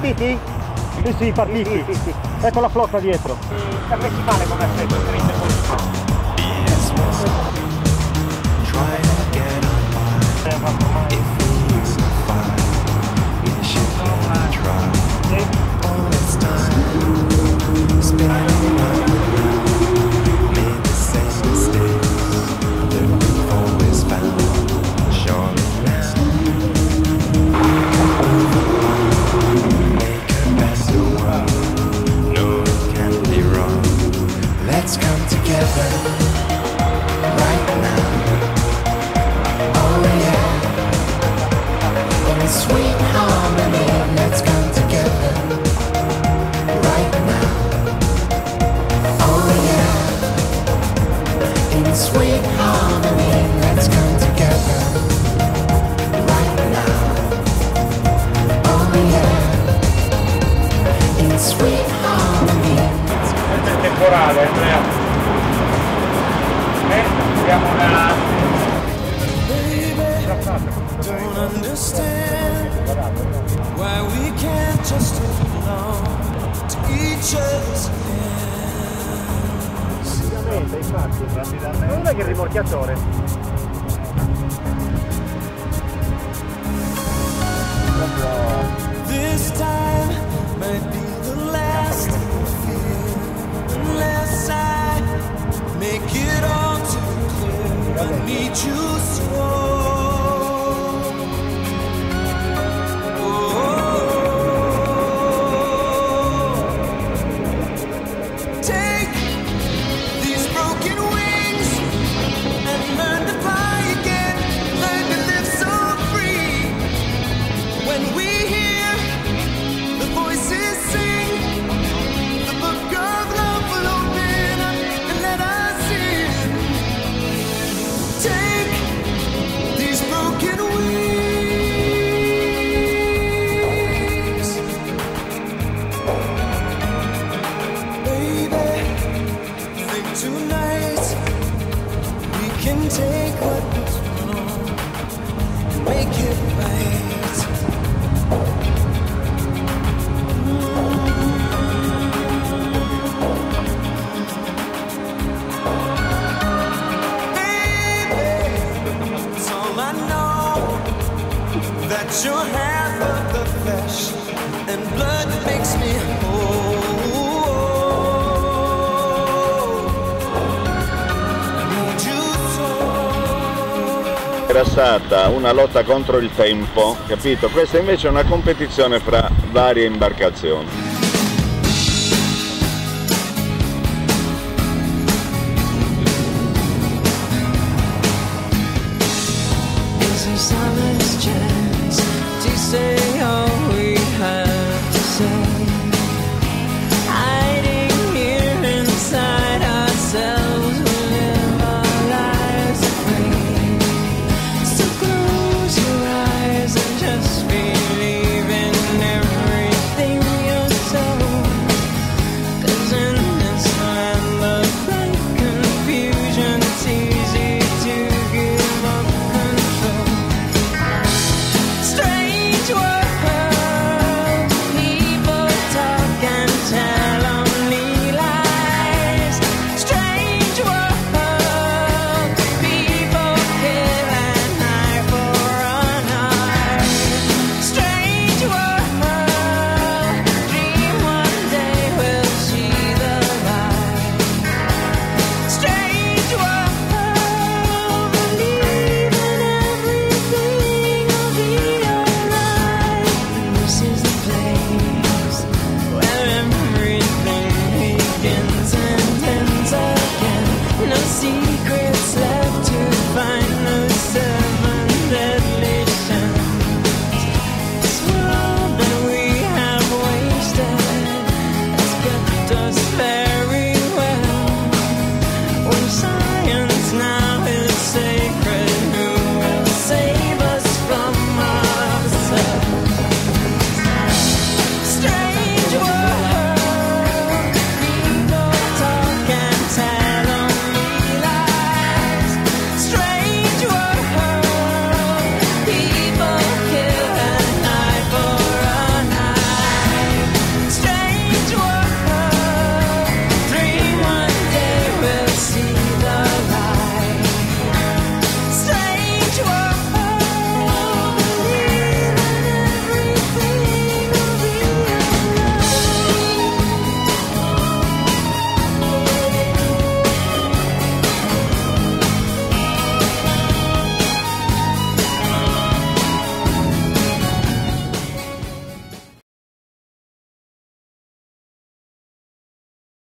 Partiti? Sì, sì, partiti. Ecco la flotta dietro. Sta messi male come assetto, 30 Let's come together right now. Oh yeah. In sweet harmony, let's come together right now. Oh yeah. In sweet harmony, let's come together right now. Oh yeah. In sweet harmony. Questo è il temporale, Andrea. Abbiamo una... Don't understand why we can't just hold on to each other's hands. Rapidamente, infatti. Non è che il rimorchiatore. This time might be the last fear, unless I make it all too clear. I need you so. Oh. Take these broken wings and learn to fly again. Learn to live so free. When we hear the voices sing, the book of love will open up and let us in. Take these broken wings, baby. Think tonight we can take what was wrong and make it right. Baby, it's all I know that you're half of the flesh and blood that makes me whole. I need you so. Era stata una lotta contro il tempo, capito? Questa invece è una competizione fra varie imbarcazioni. Is this our last chance to say